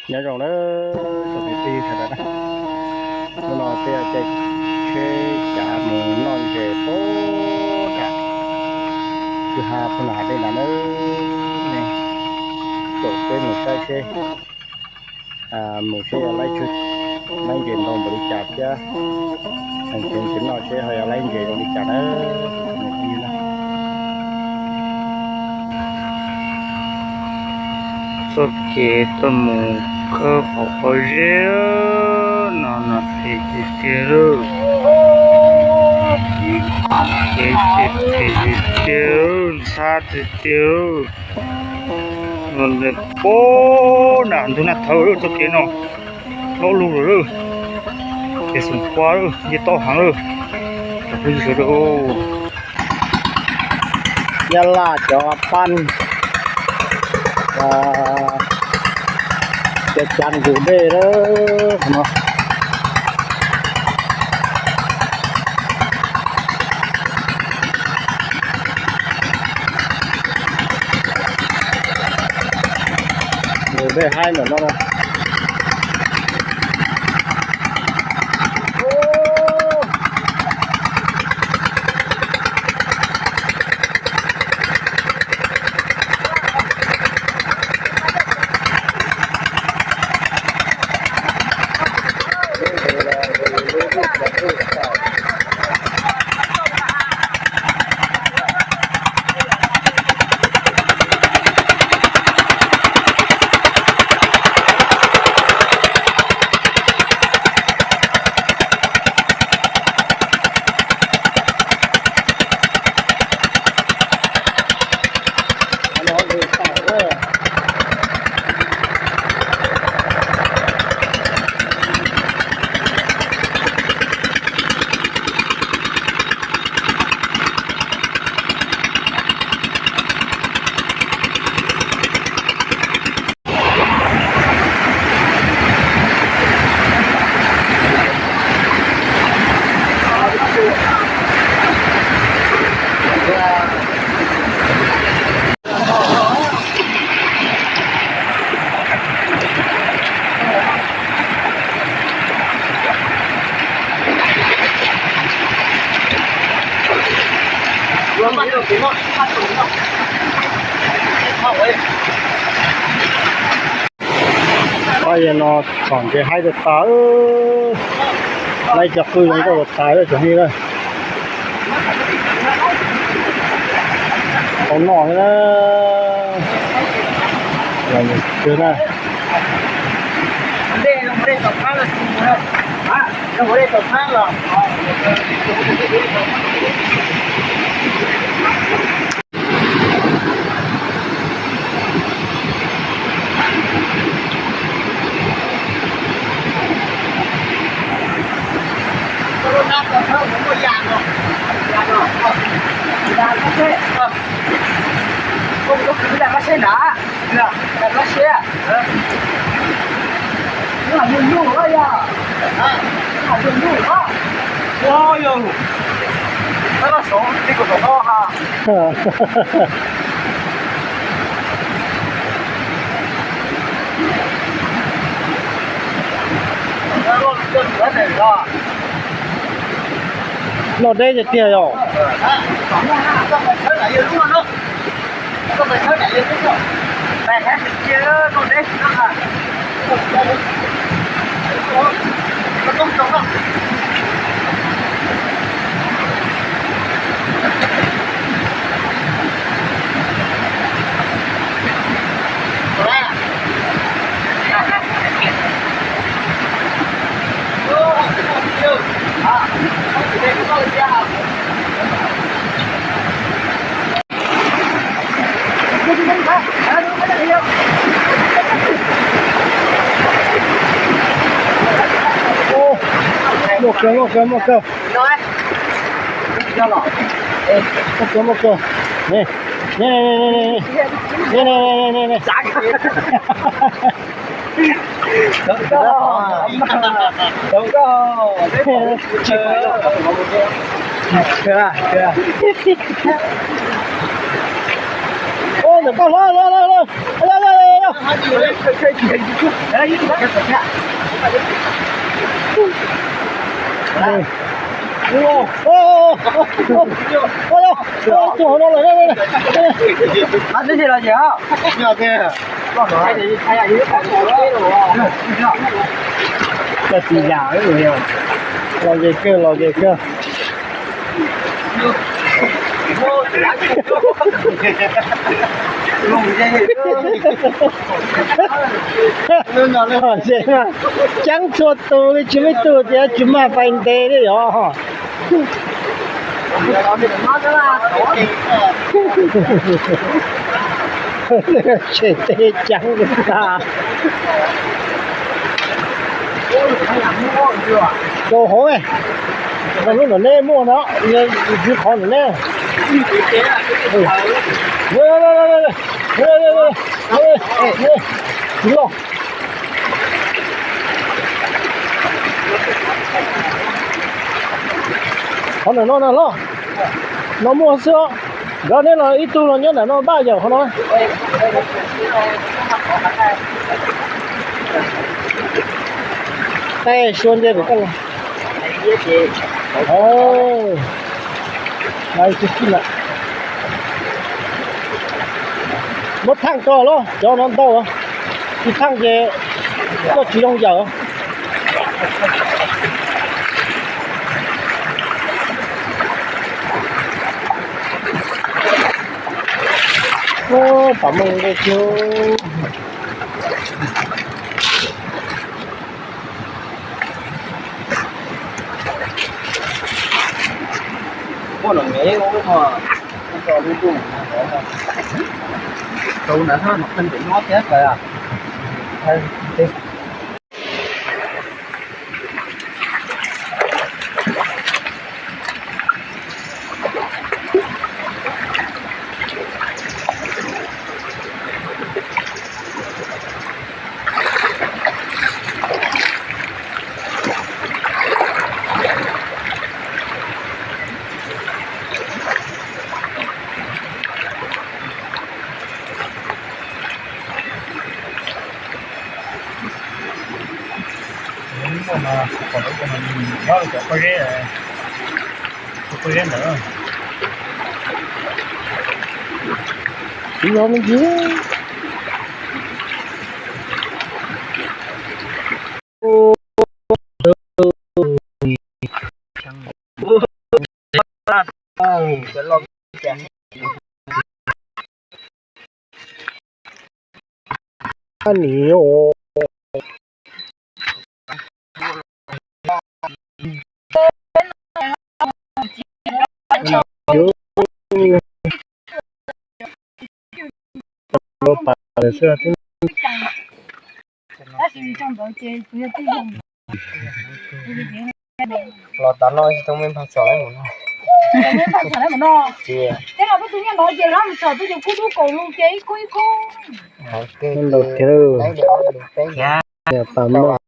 Nyob zoo na, tsoom kwv tij sawv daws na, hnub no peb caij tsheb cav mus noj ntses puag nram kwj ha puag nram hav dej nrad na. Caum peb mus saib seb, mus seb yog laib, laib ntses ntau npaum li cas thiab heev heev tsis noj seb ho yog laib ntses zoo li cas na. Txoj kev tuaj mus khawb qhov pob zeb no no phem tiag tiag lauj. Kev phem tiag tiag, ntxhab tiag tiag. Puag nram ntug Naj Thawv lawm, txoj kev no hlob lug lawm, kev xoom pua lawm, nce toj heev lawm. Cov phooj ywg sawv daws, Nyab Laj cov pab cov cav nqus dej lawm no. Nqus dej haib ntawm no na. Pab yog no txhom ntses haib tas tas, laib cov qwj zoo nkauj tas tas lawm tsoom phooj ywg na. Tau noj thiab na. Los mus kawg na. Noj deb tiag tiag yom. Muaj kawg, muaj kawg, muaj kawg. Muaj kawg, muaj kawg. Ntawm koj, los los los los. Tus hauv no lawm. Cov txiv yam, los ze kawg, los ze kawg. Ceeb txhua tus li, tsis muaj ib tug tias tsis mag pais ntev li os. Tshem teg ceev tag. Rau hauv, lub nram nej muaj no, tsis qhov nram nej. Tsis loj. Qhov ntawm no na loj, no muaj xwb os. Nkawd neb los ib tug los nyob ntawm no npaj yawm qhov no. Tej sua nce pem koj los. Muab thaaj tso los, cov no ntau, tsis thaaj ces koj tsis zoo yawm. Pam meej dej cug. Ua no me ua lub no, ua lub no, rau na ha no pheej pem nyob thiab kawg. Cov pob zeb, cov pob zeb ntawd. Tsis yog me ntsis. Los tas no tsis tau me npag txog lawm mus no. Ces los peb tus nyiaj no ces lawv mus txog peb cov kub dub kaus lus ces ib kub ib kub. Ntau thiab. Pas maj.